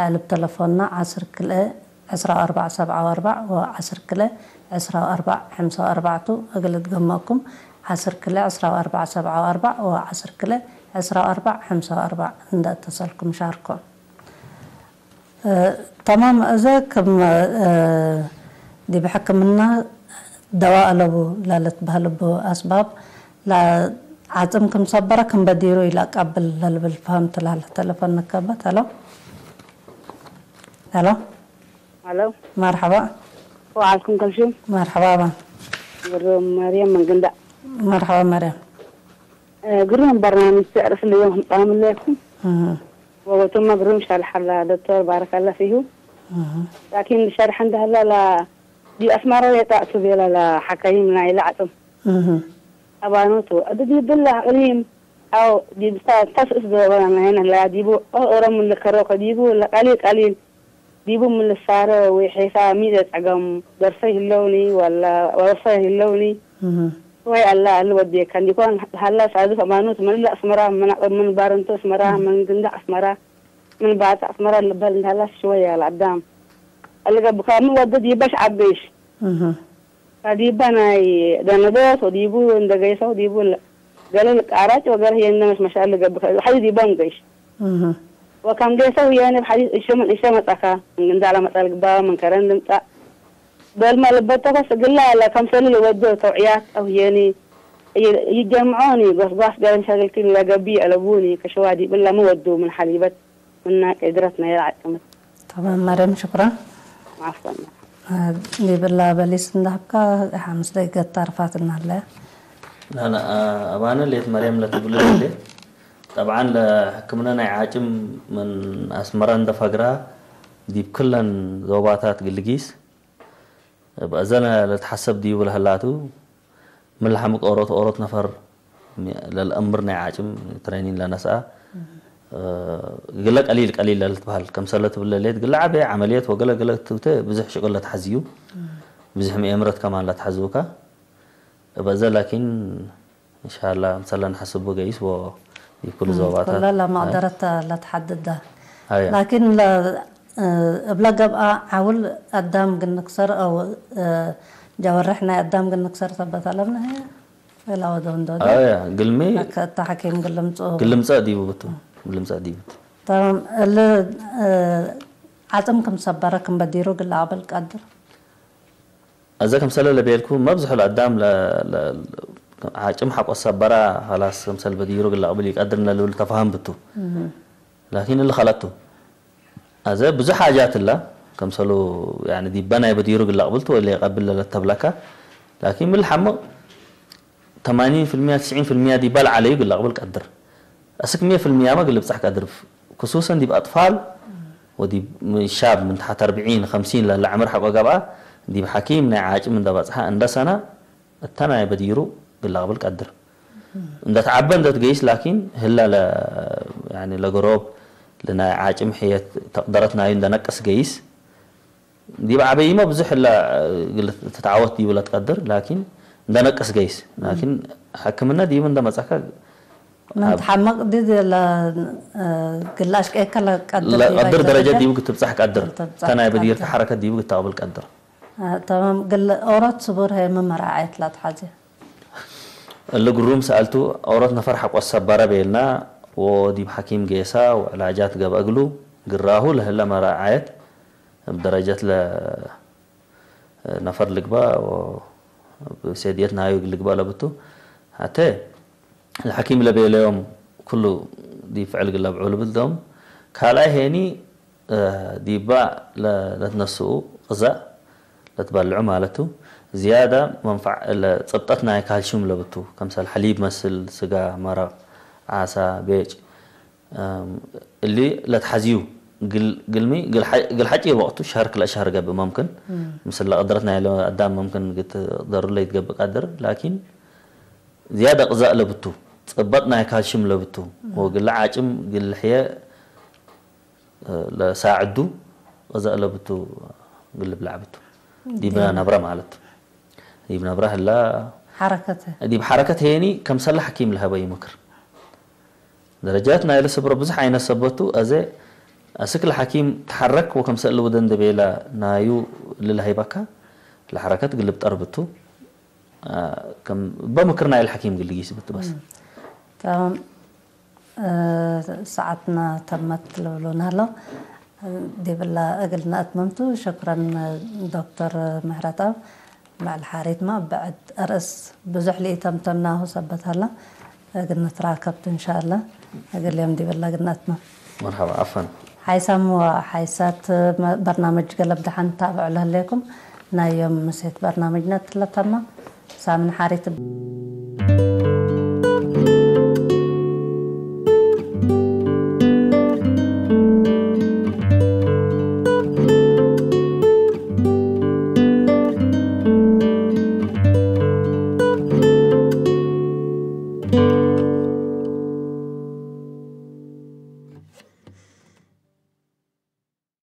ዕልብ ተለፎንና ዐስር ክልኤ ዕስራ ወአርበዕ ሰብዓ ወአርበዕ ወዐስር ክልኤ ዕስራ ወአርበዕ ሐምሳ ወአርበዕ ቱ። እግል እትገመኩም ዐስር ክልኤ ዕስራ ወአርበዕ ሰብዓ ወአርበዕ ወዐስር ክልኤ ዕስራ ወአርበዕ ሐምሳ ወአርበዕ እንደ አተሰልኩም ሻርኮ። እ፣ ተማም። እዘ ክም፣ እ፣ ዲብ ሕክምና ደዋ አለቡ ለልትበህል እቡ አስባብ፣ ለዓጽም ክም ሰበረ ክም በዲሩ ኢለአቀብል ለልብል ፈሀምት ላለ ተለፎን ንከበት። ሄሎ፣ ሄሎ። ሄሎ። መርሐባ። ወዐልኩም ከምሽም። መርሐባ። ግሩም መርየም ምን ግንዳዕ። መርሐባ መርየም። እ፣ ግሩም በርናምጅ ትዕርፍ ለዮም ህምጣም ለይኩም። እህ። ወወቱመ ግሩም ሸርሐ ለዶክተር ባረከለ ፊሁ። እህ። ላኪን ሸርሐ እንደ ሀላ ለ-፣ ዲብ አስመረ ሌጣ እቱ ቤለ ለሐካይም ናይለ ዓጽም። እህ። አባኖቱ እብ ዲብለ እሊም አው ዲብ ተ-፣ ተስእስ ዶበ ናይነ ለዲቡ ኦ-፣ ኦሮም ልከሮ ከዲቡ ለቀሊል ቀሊል ዲቡ ምን ልሳረ ወይሔሳ ሚዘ ጸገም ደርሰይ ህለውኒ ወላ ወርሰይ ህለውኒ። እህ። ወይ አላ አሊ ወዴከ እንዲኮን ሀላ ሳድፍ አማኑት ምን ለአስመራ ምን አቅም ምን ባረንቶ አስመራ እህ። ምን ግንዳዕ አስመራ ምን ባጽዕ አስመራ ልበል እንደ ሀላ ሽወያ ለአዳም አልገብካ ምን ወደ ዲበ ሸዐብ ገይሽ። እህ። ከዲበ ናይ ደነዶት ወዲቡ እንደ ገይሰው ዲቡ ለ-፣ ገሌ ልቃራጭ ወገሌ ህዬ እንደ መሽመሻል ልገብእ ከእሉ ሐዲስ ዲቦም ገይሽ። እህ። ወከም ገይሰው ህዬ እብ ሐዲስ እሸ ምን እሸ መጸካ፣ ምን ግንዳዕ ለመጸ ልግባእ፣ ምን ከረን ልምጻእ። ዶልመ ልበተኮስ እግላ ለከምሰሉ ልወዶ ተውዕያት አው ህዬኒ እይ-፣ እይጀምዖኒ፣ ጎስጓስ ገሌ ሸግልቲ ለገብእ ይዐለቡኒ፣ ከሸዋ ዲብን ለመ ወዱ ምን ሐሊበት ምና ቅድረት ናይ ለዓቅምት። ተማም መርየም፣ ሽኩራን። ዓፍወን። እ፣ ዲብላ በሊስ እንዳብካ ሓምስ ደቂቀት ታርፋትና አለ። ላላ፣ አ-፣ አባነ ሌት መርየም ለትብል ሌ። ጠብዓን ለሕክምነ ናይ ዓጭም ምን አስመረ እንደ ፈግራ ዲብ ክለን ዞባታት ግልጊስ እብ አዘነ ለልትሐሰብ ዲቡ ለህላቱ፣ ምን ለሐምቅ ኦሮት ኦሮት ነፈር ለልአምር ናይ ዓጭም ትሬኒን ለነስአ፣ እግለ ቀሊል ቀሊል ለልትበህል፣ ከምሰለ ትብለ ሌት ግለ ዐቤ ዐመልየት ወገለ ገለ ትብተ ብዝሕ ሽቅል ለትሐዝዩ፣ ብዝሕ ምኤምረት ከማን ለትሐዝውካ። እብ አዘ ላኪን እንሻላ፣ ምሰለ ነሐስቡ ገይስ ወዲብ ኩሉ እም፣ ዞባታት። ኩለ ለመቅደረት ለተሐድደ። አያ። ላኪን ለ-፣ እብለ ገብአ ዐውል አዳም ግንክሰር አው ጀወርሕ ናይ አዳም ግንክሰር ሰበት አለብነ ህየ እላ ወዶ እንዶ ደ አያ ግልሚ ከእተ ሐኪም ግልምጽኦ ግልምጸእ ዲቡ ብቱ። ግልምጸእ ዲቡ ብቱ። ተማም። እሊ ዓጽም ክም ሰበረ ክም በዲሩ ግለ አቅብል ቀድር። አዘ ክምሰለ ለቤልኩ፣ መብዝሑ ለአዳም ለ-፣ ለ-፣ ዓጭም ሐቆ ሰበራ፣ ኸላስ ክምሰል በዲሩ እግል ለአቅብል ኢቀድርነ ልብል ተፋህም ብቱ። ላኪን እሊ ከለቱ። አዘ ብዙሕ ሓጃት እላ፣ ክምሰሉ፣ ያኒ፣ ዲበ ናይ በዲሩ እግል ለአቅብል ቱ ወለ ኢቀብል ለለተብለካ። ላኪን ምን ለሐምቅ፣ ተማኒን ፊልሚያ፣ ትስዒን ፊልሚያ ዲባ ለዐለዩ እግል ለአቅብል ቀድር። አስክ ሚየ ፊልሚያመ እግል ልብጸሕ ቀድር፣ ክሱሰን ዲብ አጥፋል ወዲብ ሻብ ምን ተሐት አርብዒን፣ ከምሲን ለህለ ዕምር ሐቆ ገብአ፣ ዲብ ሐኪም ናይ ዓጭም እንደ በጽሐ እንደ ሰነ፣ እተ ናይ በዲሩ እግል ለአቅብል ቀድር። እንደ ተዐበ እንደ ትገይስ ላኪን፣ ህለ ለ-፣ ያኒ ለገሮብ ለናይ ዓጭም ሕየት ተቅደረት ናዩ እንደ ነቅስ ገይስ፣ ዲብ ዐበይመ ብዙሕ እለ እግል ትትዓወት ዲቡ ለትቀድር፣ ላኪን እንደ ነቅስ ገይስ። ላኪን ሕክምነ ዲቡ እንደ መጸከ ምን አብ- ተሐመቅ ዲድ ለ-፣ እግል አሽቄከ ለቀድር ዲብ ለቀድር ደረጀ ደረጀ ዲቡ ክትብጸሕ ቀድር። ክትብጸሕ ተናይ በዲርክ ቀድር። ሐረከት ዲቡ ክታቅብል ቀድር። አ፣ ተማም። እግል ኦሮት ስቡር ሀይ ምን መራዐየት ለትሐዜ? እሊ ግሩም ሰአልቱ። ኦሮት ነፈር ሐቆ ሰበረ ቤልና ወዲብ ሐኪም ጌሳ ወዕላጃት ገብአ እግሉ ግራሁ ለህለ መራዐየት እብ ደረጀት ለ ነፈር ልግበእ ወእብ ሴድየት ናዩ እግል ልግበእ ለብቱ። ሐቴ ለሐኪም ለቤለዮም ኩሉ ዲብ ፍዕል እግል ለብዕሉ ልብል ዶም። ካልኣይ ሄኒ፣ እ፣ ዲባ ለ-፣ ለትነስኡ ቅዘእ ለትበልዑ ማለቱ። ዝያዳ መንፈዕ እለ ጽብጠት ናይ ካልሽዩም ለብቱ፣ ከምሰል ሐሊብ መስል፣ ስጋ፣ መረቅ፣ ዓሳ፣ ቤጭ፣ እም፣ እሊ ለትሐዝዩ ግል-፣ ግልሚ፣ ግል ሐ-፣ ግል ሐጪር ወቅቱ ሸህር ክልኤ ሸህር ገብእ መምክን። እም። ምስል ለቀድረት ናይለ አዳም መምክን እግል ትቅደሩ ለይትገብእ ቀድር፣ ላኪን ዝያደ ቅዛእ ለብቱ፣ ጽበጥ ናይ ካልሽም ለብቱ፣ እም። ወግለ ዓጭም ግል ሕየ፣ እ፣ ለሳዕዱ ቅዛእ ለብቱ ግል ብላዕ ብቱ። ዲብ ዲብ ነብረ ማለት። ዲብ ነብረ ህላ ሐረከተ። ዲብ ሐረከት ሄኒ ከምሰለ ሐኪም ለሀበ ይመክር። ደረጃት ናይለ ስብረ ብዙሕ ዓይነት ሰበት ቱ። አዜ አስክ ለሐኪም ተሐረክ ወከምሰል ልውደ እንደ ቤላ ናዩ እሊ ለሀይበካ ለሐረከት ግልብ ጠርብቱ። አ፣ ከም በምክር ናይለ ሐኪም ግል ጊስ ብት በስ። እም። ተማም። እ፣ ሰዓትና ተመት ልብሉና ሀለው። ዲብለ እግል ነአትምምቱ። ሸክረን ዶክተር ምህረተአብ። ለዐል ሓሪትመ ብዕድ አርእስ ብዙሕ ለኢተምተናሁ ሰበት ሀለ፣ እግል ንትራከብ ቱ እንሻአላህ። እግል ዮም ዲብለ እግል ነአትምም። መርሐባ፣ ዐፈን። ሓይሳም ወሓይሳት በርናምጅ ገለብ ደሐን ታብዑ ለህሌኩም። ናይ ዮም ምሴት በርናምጅነ ትለተመ። ሳምን ሓሪት።